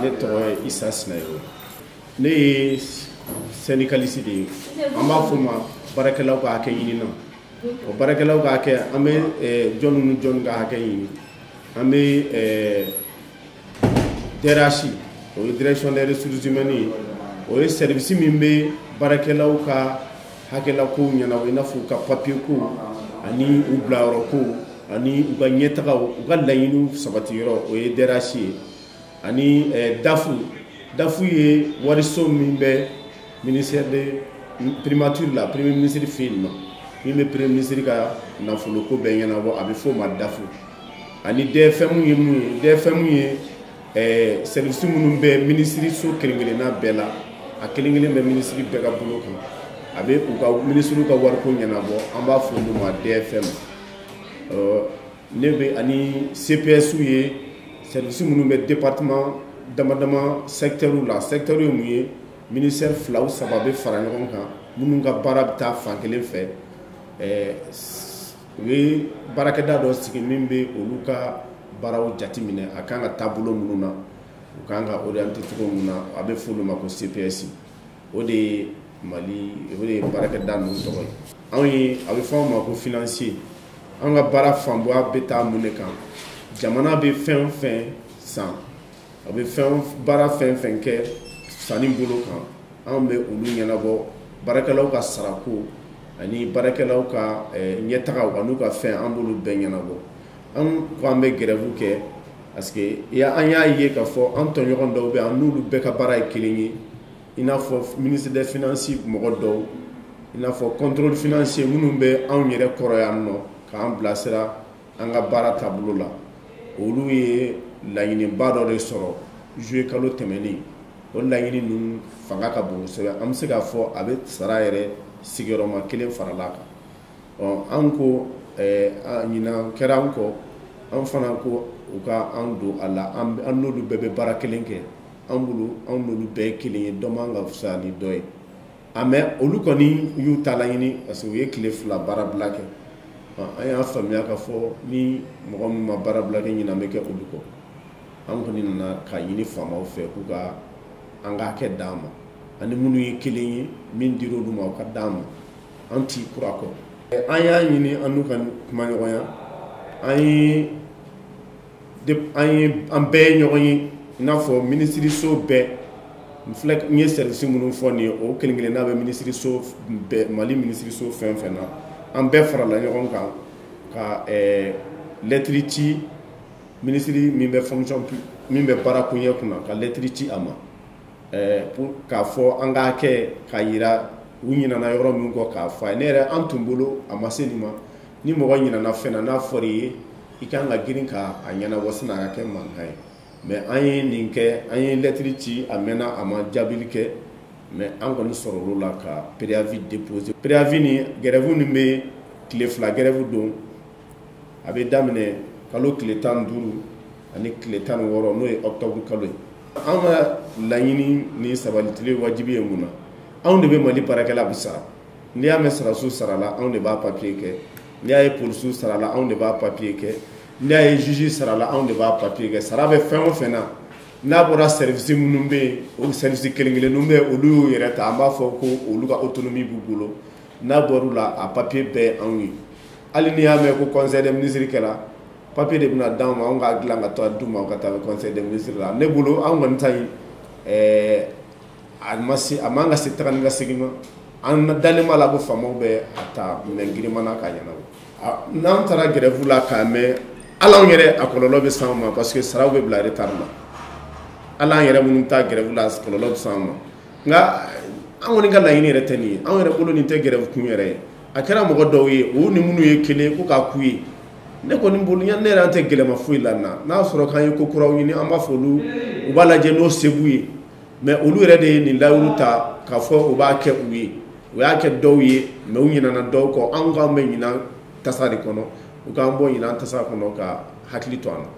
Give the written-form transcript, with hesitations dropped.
Ne tɔgɔ ye Issa Sinayogo. Ne ye syndicaliste de ye. An b'a fɔ ma baarakɛlaw ka hakɛ ɲini na. O baarakɛlaw ka hakɛ, an bɛ jɔnni ni jɔnni ka hakɛ ɲini? An bɛ DRH, o ye direction des ressources humaines ye. O ye service min bɛ baarakɛlaw ka hakɛlakow ɲɛnabɔ, i n'a fɔ u ka papier ko ani u bilayɔrɔ ko ani u ka ɲɛtagaw, u ka laɲiniw sabati yɔrɔ, o ye DRH ye. Ani DAF. DAF ye wariso min bɛ ministère de primature la, premier ministre fɛ yen nɔ, min bɛ premier ministre ka nafolo ko bɛɛ ɲɛnabɔ, a bɛ f'o ma DAF. Ani DFM ye mun ye? DFM ye service minnu bɛ ministre so kelen kelenna bɛɛ la, a kelen kelen bɛ ministre bɛɛ ka bolo kan, a bɛ u ka ministre ka wariko ɲɛnabɔ, an b'a fɔ olu ma DFM. Ne bɛ ani CPS ye service minnu bɛ département dama dama secteur la. Secteur ye mun ye? Ministère fila o saba bɛ fara ɲɔgɔn kan, minnu ka baara bɛ taa fan kelen fɛ. U ye baarakɛda dɔ sigi min bɛ olu ka baaraw jateminɛ, a kan ka taabolo minnu na, u kan ka orienter cogo min na, a bɛ f'olu ma ko CPS. O de ye Mali, o de ye baarakɛda ninnu tɔgɔ ye. Anw ye, a bɛ fɔ anw ma ko financier. An ka baara fanba bɛ taa mun de kan? Jamana bɛ fɛn o fɛn san, a bɛ fɛn baara fɛn fɛn kɛ sanni bolo kan, anw bɛ olu ɲɛnabɔ, baarakɛlaw ka sarako ani baarakɛlaw ka ɲɛtagaw an'u ka fɛn, an b'olu bɛɛ ɲɛnabɔ. An ko an bɛ grève kɛ parce que an y'a ye k'a fɔ an tɔɲɔgɔn dɔw bɛ yan, n'olu bɛɛ ka baara ye kelen ye, i n'a fɔ ministre des finances mɔgɔ dɔw, i n'a fɔ contrôle financier minnu bɛ anw yɛrɛ kɔrɔ yan nɔ k'an bilasira an ka baara taabolo la. Olu ye laɲiniba dɔ de sɔrɔ juillet kalo tɛmɛnen. O laɲini ninnu fanga ka bon kosɛbɛ, an bɛ se k'a fɔ a bɛ sara yɛrɛ sigiyɔrɔma kelen farala a kan. Ɔ, an ko ɲinan kɛra an kɔ, an fana ko u ka an don a la. An n'olu bɛɛ bɛ baara kelen kɛ, an bolo anw n'olu bɛɛ ye kelen ye, dɔ man ka fisaya ni dɔ ye. A mɛ olu kɔni y'u ta laɲini parce que u ye tile 2 baarabila kɛ. An y'a faamuya k'a fɔ ni mɔgɔ min ma baarabila kɛ, ɲinan bɛ kɛ olu kɔ. An kɔni nana k'a ɲini faamaw fɛ k'u ka an ka hakɛ d'an ma, ani minnu ye kelen ye, min dir'olu ma, o ka d'an ma, an t'i kura kɔ. An y'a ɲini an n'u ka kumaɲɔgɔnya, an ye an bɛɛ ye ɲɔgɔn ye, i n'a fɔ minisiriso bɛɛ. N filɛ, n ye service minnu fɔ nin ye, o kelen kelenna bɛ minisiriso bɛɛ, Mali minisiriso fɛn fɛn na. An bɛɛ farala ɲɔgɔn kan ka lɛtiri ci minisiri min bɛ fonction, min bɛ baara koɲɛ kunna, ka lɛtiri ci a ma pour k'a fɔ an k'a kɛ k'a yira u ɲinana yɔrɔ min kɔ, k'a fɔ a ye. Ne yɛrɛ, an tun bolo a ma se nin ma. Ni mɔgɔ ɲinana fɛn na, n'a fɔra i ye, i kan ka girin k'a ɲɛnabɔ, sin'a ka kɛ mankan ye. Mais an ye nin kɛ, an ye lɛtiri ci, a mɛnna, a ma jaabili kɛ. Mais an kɔni sɔrɔ la ka préavis déposer. Préavis ni grève nin bɛ tile 2 grève don, a bɛ daminɛ kalo tile 15 ani tile 16, n'o ye octobre kalo ye. An ka laɲini ni sabalitile wajibi ye mun na? Anw de bɛ Mali baarakɛla bɛ sara. N'i y'a mɛn sarasu sarala, anw de b'a papier kɛ. N'i y'a ye polisiw sarala, anw de b'a papier kɛ. N'i y'a ye juge sarala, anw de b'a papier kɛ. Sara bɛ fɛn o fɛn na, n'a bɔra service minnu bɛ yen, o service kelen kelenninw bɛ yen, olu y'u yɛrɛ ta, an b'a fɔ ko olu ka autonomie b'u bolo. N'a bɔr'u la, a papier bɛɛ ye anw ye. Hali n'i y'a mɛn ko conseil des ministres kɛra, papier de bɛna d'anw ma, anw k'a dilan ka taa d'u ma ka taa conseil des ministres la. Ne bolo, an kɔni ta in a ma se, a man ka se taga ni ka segin ma. An dalen b'a la ko faamaw bɛ a ta minɛn girinman na k'a ɲɛnabɔ. N'an taara grève la k'a mɛn, hali anw yɛrɛ, a kɔlɔlɔ bɛ s'an ma, parce que saraw bɛ bila retard la. Hali an yɛrɛ minnu taa grève la, kɔlɔlɔ bɛ s'an ma. Nka an kɔni ka laɲini yɛrɛ tɛ nin ye. Anw yɛrɛ bolo, nin tɛ grève kun yɛrɛ ye. A kɛra mɔgɔ dɔw ye, o ni minnu ye kelen ko k'a k'u ye. Ne kɔni bolo, ne yɛrɛ, an tɛ gɛlɛma foyi la nin na. N'a sɔrɔ k'an ye ko kuraw ɲini, an b'a fɔ olu u b'a lajɛ n'o se b'u ye. Mais olu yɛrɛ de ye nin layiru ta k'a fɔ u b'a kɛ u ye. U y'a kɛ dɔw ye, mais u ɲinɛna dɔw kɔ. Anw k'an bɛ ɲinan tasa de kɔnɔ, u k'an bɔ ɲinan tasa kɔnɔ ka hakili to an na.